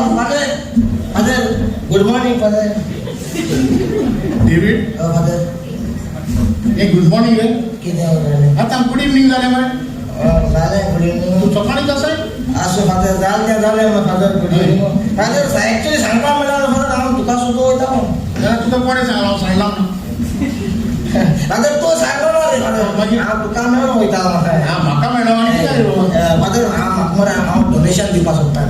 Father, father, good morning father. David. Father. हे good morning रे. कितें जालें? आतां गुड इवनींग जालें मरे. जालें गुड तूं इवनींग. सकाळीच आसाय. आसूं फादर, जालें तें जालें father. Good evening father. Actually सांगपा म्हणल्यार फादर, हांव तुका सुद्दां वयता. जाल्यार तुका कोणें सांगलां? हांव सांगलां ना. फादर, तूं सांगलो ना रे फादर. मागीर? हांव तुका मेळोन वयता म्हाका. हा, म्हाका मेळ्ळो आनी कितें रे बाबा? फादर, हांव म्हाका मरे हांव डोनेशन दिवपाक सोदता.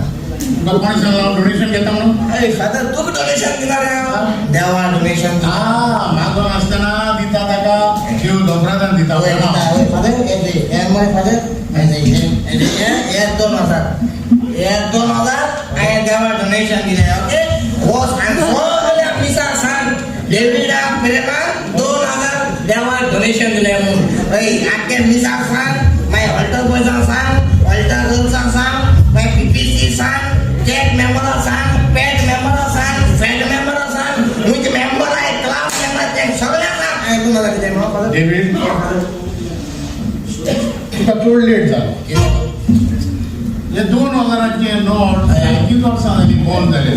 तुका कोणें सांगलां हांव डोनेशन घेता म्हणून? अय फादर, तूं डोनेशन दिना रे? हांव देवा डोनेशन. हा, मागोन आसतना दिता ताका देव, दोबरादान दिता. हय फादर, हे मरे फादर, हे 2000, हे 2000 हांवें देवा डोनेशन दिलें. ओके, वच आनी सगळ्या मिसाक सांग, डेविडा प्रेमान 2000 देवा डोनेशन दिलें म्हणून. हय, आख्खे मिसाक सांग, मागीर ऑल्टर बॉयजांक सांग, ऑल्टर गर्ल्सांक सांग, मागीर पीपीसी सांग, कॅट मेंबरां सांग, पॅट मेंबरां सांग, फॅट मेंबरां सांग, म्हणजे मेंबर आहे, क्लास मेंबर, ते सगळ्यांक सांग. हांवें 2000 दिलें म्हणून फादर. डेवीड, तुका चड लेट जालो. हे 2000चे नोट जायतींच वर्सां जालीं बंद जाले.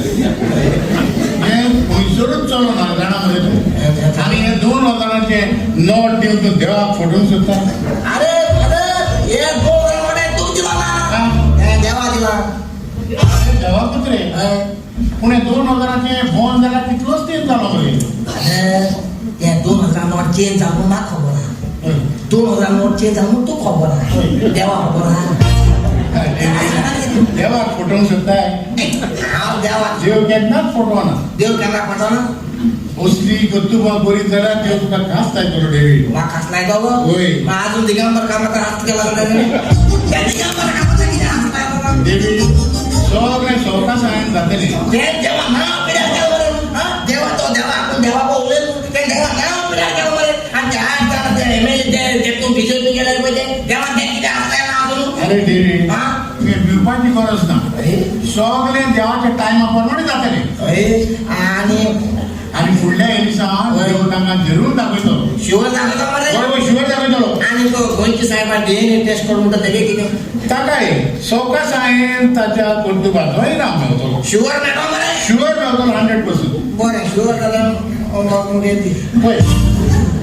हे खंयसरूच चलना, जाणा मरे तूं? आनी हे 2000चे नोट दिवन तूं देवाक फटोवंक सोदता? अरे फादर, हे 2000 नोट तूं दिला ना, हे देवा दिला. अरे, देवाकूच रे. पूण हे 2000चे बंद जाल्यार कितलोच तेंप जालो मरे. अरे, हे 2000 नोट चेंज जालो म्हणून म्हाका खबर आहा. 2000 नोट चेंज जालो म्हणून तूं खबर आहा, देवा खबर आहा? देवाक फटोवंक सोदताय? हांव देवा देव केन्नाच फटवना. देव केन्ना फटवना. असली कर्तुबां बरी जाल्यार देव तुका खास लायतलो, डेवीड. म्हाका खास लायतो गो? वय. मग अजून दिगंबर कामाचा हात केला त्याने. त्या दिगंबर कामाचा किती हात लायतो? डेवीड, सगळें सवकासायेन जातलें. ते देवा नाव पिड्यार केलं मरे. हा, देवा तो देवा, आपण देवा उलयलो, ते देवा नाव पिड्यार केलं मरे. आणि ते 8 जण ते एमएलए, ते तेतून बीजेपी गेले पळय, ते देवा ते कितें हात लायला अजून? अरे डेवीड, हा. तुवें भिवपाची गरज ना. अरे. सगळें देवाच्या टायमा प्रमाणे जातलें. अरे, आणि आनी फुडल्या दिसा देव तांकां जरूर दाखयतलो. शुअर दाखयता मरे? बरोबर, शुअर दाखयतलो. आणि तो गोंयचे साहेबान डीएनए टेस्ट करून म्हणटा तेजे कितें? ताकाय सवकासायेन ताच्या कर्तुबाचो इनाम मेवतलो. शुअर मेळटलो मरे? शुअर मेवतलो, 100%. बरें, शुअर जाल्यार मुगे दी. पळय,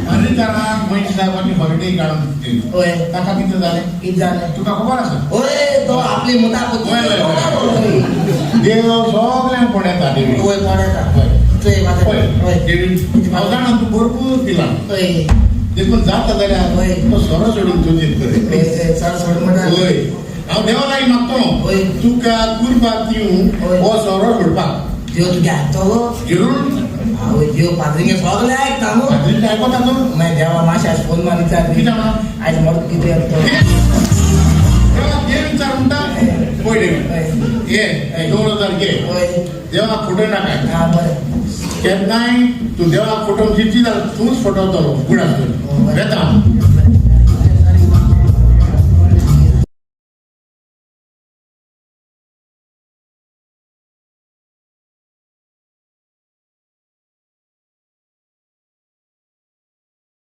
अमेरिकान गोंयच्या साहेबांनी हॉलिडे काडून दिली. ताका कितें जालें? कितें जालें? तुका खबर आसा. होय, तो आपली मुता. वय, वय, वय. देव सगळ्यांक पळयता, देवी. वय, पळयता. चोय. पळय. वय. देवी, हांव जाणा तूं भरपूर पिला. देखून जाता जाल्यार तो सोरो सोडून तूं जीत कर. सर सोड म्हणटा? वय, हांव देवा लागीं मागतलो तुका कुरपा दिवं हो सोरो सोडपाक. देव तुगे आयकतो गो? जरूर. आवय, देव पाद्रींगे सगळे आयकता न्हू. पाद्रीचें आयकता तूं? मागीर देवा मातशें आयज फोन मार विचार. कितें म्हणा? आयज मरत कितें येता तो. देवा देव विचार म्हणटा. पळय देवी, ये 2000 घे. देवाक फटोवं नाका. हा, बरें. केन्नाय तूं देवाक फटोवंक चिंतची जाल्यार तूंच फटवतलो. गुड आफ्टरनून, वेता हांव.